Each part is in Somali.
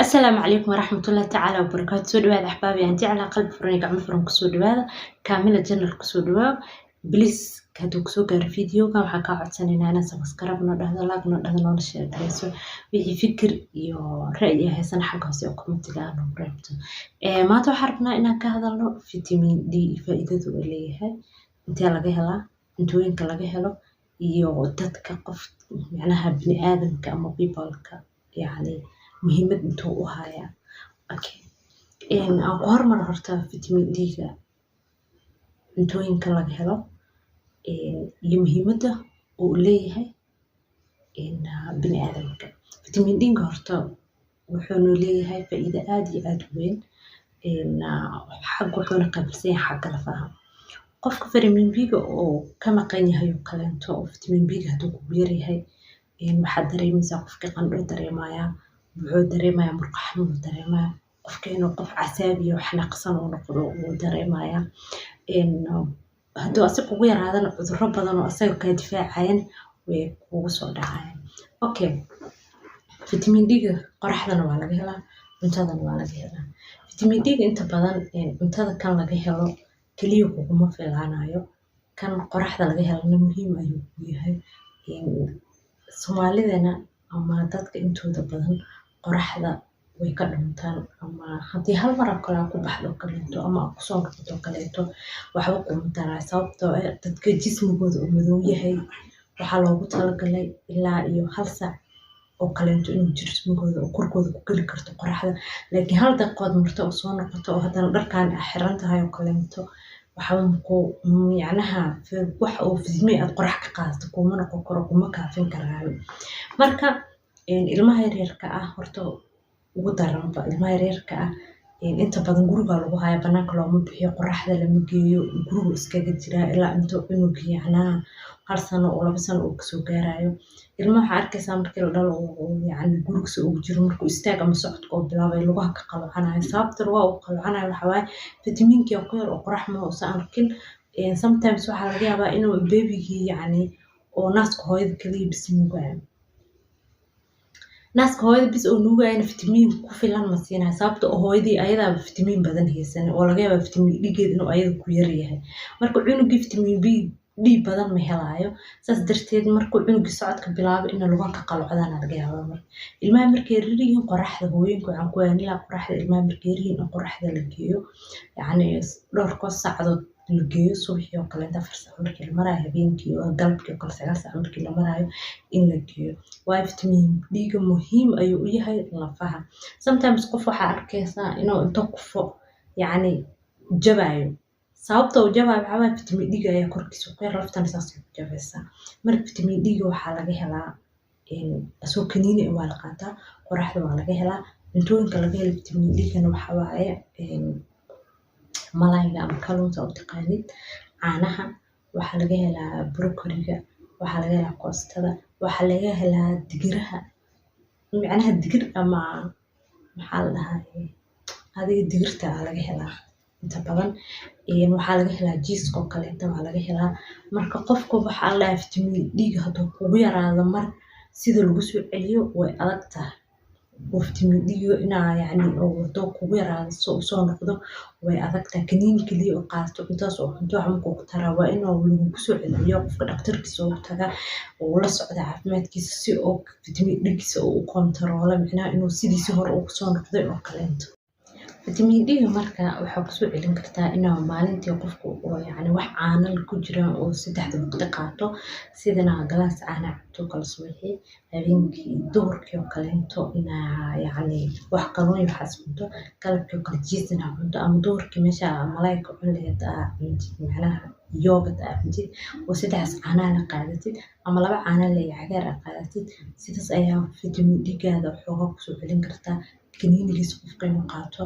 Asalaamu calaykum waraxmatullaahi tacaala wabarakaatu. Soo dhawaada axbaabi aan jeclaa, qalbi furan iyo gacmo furan kusoo dhawaada Kaamila Channel. Kusoo dhawaa please. Hadduu kusoo gaaro videoga, waxaan kaa codsanaynaa inaad subscribe noo dhahdo, like noo dhahdo, noona share gareyso. Wixii fikir iyo ra'yi haysan, xagga hoose oo commentiga aad noogu reebto. Maanta waxaan rabnaa inaan ka hadalno vitamin D iyo faa'iidada uu leeyahay, intee laga helaa, cuntooyinka laga helo iyo dadka, qof macnaha bini aadamka ama peopleka, yacni muhiimad intuu u hayaa. Okay, aan ku hormaro horta vitamin D-ga, cuntooyinka laga helo iyo muhiimadda uu leeyahay bini aadamka. Vitamin D-ga horta wuxuuna leeyahay faa'iido aad iyo aad u weyn. Xag wuxuuna qaabilsan yahay xagga lafaha. Qofka vitamin B-ga oo ka maqan yahay oo kaleento, oo vitamin B-ga hadduu kugu yar yahay, waxaad dareemaysaa qofka qandho dareemayaa, wuxuu dareemayaa murqo xanuun dareemayaa, qofka inuu qof casaabi oo xanaaqsan uu noqdo wuu dareemayaa. Hadduu asaga kugu yaraadana, cudurro badan oo asaga kaa difaacayan way kugu soo dhacayaan. Okay, vitamin D-ga qoraxdana waa laga helaa, cuntadana waa laga helaa. Vitamin D-ga inta badan cuntada kan laga helo kaliya kuguma filaanayo, kan qoraxda laga helana muhiim ayuu ku yahay. Soomaalidana ama dadka intooda badan qoraxda way ka dhuntaan, ama haddii hal mar oo kale aad ku baxdo kaleeto ama aad kusoo noqoto kaleeto, waxba kuma taraayo, sababtoo ah dadka jismigooda uu madow yahay waxaa loogu talagalay ilaa iyo hal saac oo kaleeto inuu jismigooda oo korkooda ku geli karto qoraxda. Laakiin hal daqiiqood marto oo soo noqoto oo haddana dharkaan aa xiran tahay oo kaleeto, waxba maku micnaha wax oo vitamin aad qorax ka qaadato kuma noqon karo, kuma kaafin karaayo. Marka ilmaha yaryarka ah horta ugu daranba, ilmaha yaryarka ah inta badan guriga lagu hayaa, banaanka looma bixiyo, qoraxda lama geeyo, gurigu iskaga jiraa ilaa intuu cunuga yacnaa 1 sano oo 2 sano uu kasoo gaarayo. Ilmaha waxaa arkaysaa markii la dhalo yacni guriga soo ugu jiro, markuu istaag ama socodka oo bilaabay, lugaha ka qalocanayo. Sababta lugaha uu qalocanayo waxaa waaye fitamiinkii ku yar oo qorax ma uusan arkin. Sometimes waxaa laga yaabaa inuu babygii yacni oo naaska hooyada kaliya bis nuugayo. Naaska hooyada bis oo nuugayana fitamiin ku filan ma siinayo, sababta oo hooyadii ayadaaba fitamiin badan haysan oo laga yaabaa fitamiin D-geed inuu ayada ku yar yahay. Marka cunugii fitamiin D badan ma helaayo. Saas darteed markuu cunugii socodka bilaabo, inuu lugaha ka qalocdaan laga yaabaa. Marka ilmaha markay yaryar yihiin, qoraxda hooyooyinka waxaan ku waani lahaa, qoraxda ilmaha markay yar yihiin in qoraxda la geeyo, yacni dhowrkood saacadood la geeyo, subaxii oo kaleeto 4 saac markii la maraayo, habeenkii oo galabkii oo kale 9 saac markii la maraayo in la geeyo, waayo vitamin D-ga muhiim ayuu u yahay lafaha. Sometimes qof waxaa arkaysaa inuu inta kufo yacni jabaayo. Sababta uu jabaayo waxaa waaye vitamin D-ga ayaa korkiisa ku yar, laftana saasay ku jabaysaa. Marka vitamin D-ga waxaa laga helaa asoo kaniini waa la qaataa, qoraxda waa laga helaa. Cuntooyinka laga helo vitamin D-gana waxaa waaye malayga ama kalluunka u taqaanid, caanaha, waxaa laga helaa broccoliga, waxaa laga helaa koostada, waxaa laga helaa digiraha, macnaha digir ama maxaa la dhahaa, adiga digirta laga helaa inta badan. Waxaa laga helaa cheeseka oo kaleeto waa laga helaa. Marka qofka waxaa la dhahaa vitamin D-ga hadduu kugu yaraado, mar sida lagu soo celiyo way adag tahay, oo vitamin D-ga inaa yacni oo hadduu kugu yaraado soo usoo noqdo way adag tahay. Kaniini kaliya oo qaadato, cuntadas oo cunto, wax ma kugu taraa. Waa inuu lagugu soo celceliyo, qofka dhaqtarkiisa uu tagaa oo la socda caafimaadkiisa si oo vitamin D-giisa uu u kontaroolo, micnaha inuu sidiisii hore ugu soo noqday oo kaleeto. Vitamin D-ga marka waxaa kusoo celin kartaa inaa maalintii qofku oo yacni wax caano ku jiraan oo saddexda waqti qaato, sidana galaas caana cabto kala subaxii, habeenkii duhurkii oo kaleeto inaa yacni wax kalluun iyo waxaas cunto, galabkii oo kale cheese inaa cunto, ama duhurkii meesha malaay ka cuni lahayd aa cuntid macnaha yogurt aa cuntid, oo saddexdaas caanaha la qaadatid ama laba caano le iyo cagaar aa qaadatid. Sidaas ayaa vitamin D-gaada xoogaa kusoo celin kartaa. Kaniinigiisa qofka inuu qaato.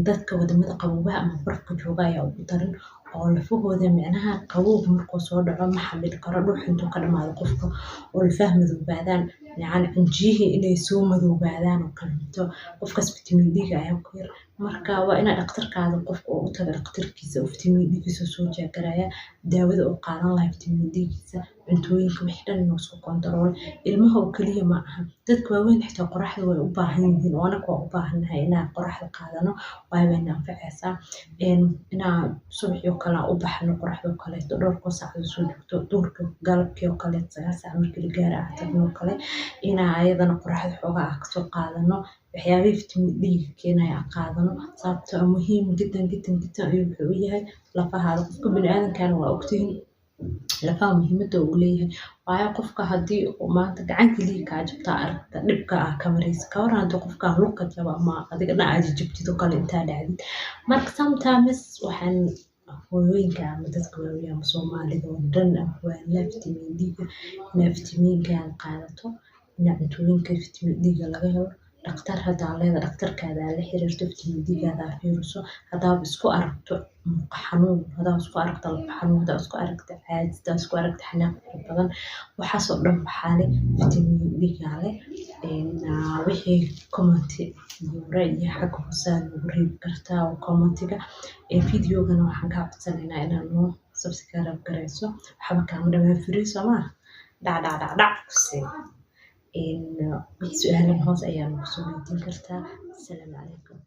Dadka wadamada qaboobaha ama barafka jooga ayaa ugu daran, oo lafahooda micnaha qabowga markuu soo dhaco ma xamili karo, dhuux intuu ka dhamaado qofka oo lafaha madoobaadaan. Yacni cinjiyihii inay soo madoobaadaan oo kaleeto, qofkaas vitamin D-ga ayaa ku yar. Marka waa inaa dhakhtarkaada, qofka uu u tago dhakhtarkiisa oo vitamin D-giisa soo check garaya, daawada uu qaadan lahaa, vitamin D-giisa, cuntooyinka, wixii dhan inuu isku control. Ilmaha oo keliya ma aha, dadka waaweyn xitaa qoraxda way u baahan yihiin, oo anaga waa u baahannahay inaan qoraxda qaadano, waayo wayna anfacaysaa. Inaa subaxii oo kale aan u baxno qoraxda oo kaleeto, dhowrkoo saacadood soo joogto, duhurka, galabkii oo kaleeto, 9 saac markii la gaaro aan tagno oo kale, inaa ayadana qoraxda xoogaa ah kasoo qaadano, waxyaabihii vitamin D-ga keenaya aan qaadano, sababtoo ah muhiim jiddan jiddan jiddan ayuu wuxuu u yahay lafahaada. Qofka bini'aadamkana waa ogtihiin lafaha muhiimadda uu leeyahay, waayo qofka haddii uu maanta gacan keliya kaa jabtaa, aragta dhibka aa ka maraysa. Ka waran haddii qofka lugka jabo ama adiga dhan aad jajabtid oo kale intaa dhacdid? Marka sometimes waxaan hooyooyinka ama dadka waaweyn ama Soomaalida oo dhan waa vitamin D-ga, inaa vitaminkan qaadato, inaa cuntooyinka vitamin D-ga laga helo. Dhakhtar haddaa leedahay, dhakhtarkaada la xiriirto, vitamin D-gaada aa fiiriso. Haddaaba isku aragto murqo xanuun, haddaa isku aragto lafa xanuun, haddaa isku aragto caajis, haddaa isku aragto xanaaq fara badan, waxaasoo dhan waxaa leh vitamin D-ga leh. Wixii comment iyo ra'yi xagga hoose aad noogu reebi kartaa oo commentiga. Videogana waxaan kaa codsanaynaa inaad noo subscribe garayso. Waxba kaama dhamaan, free soo maaha? Dhac dhac dhac dhac ku sii. Wixii su'aalan hoos ayaa nagu soo weydiin kartaa. Asalaamu calaykum.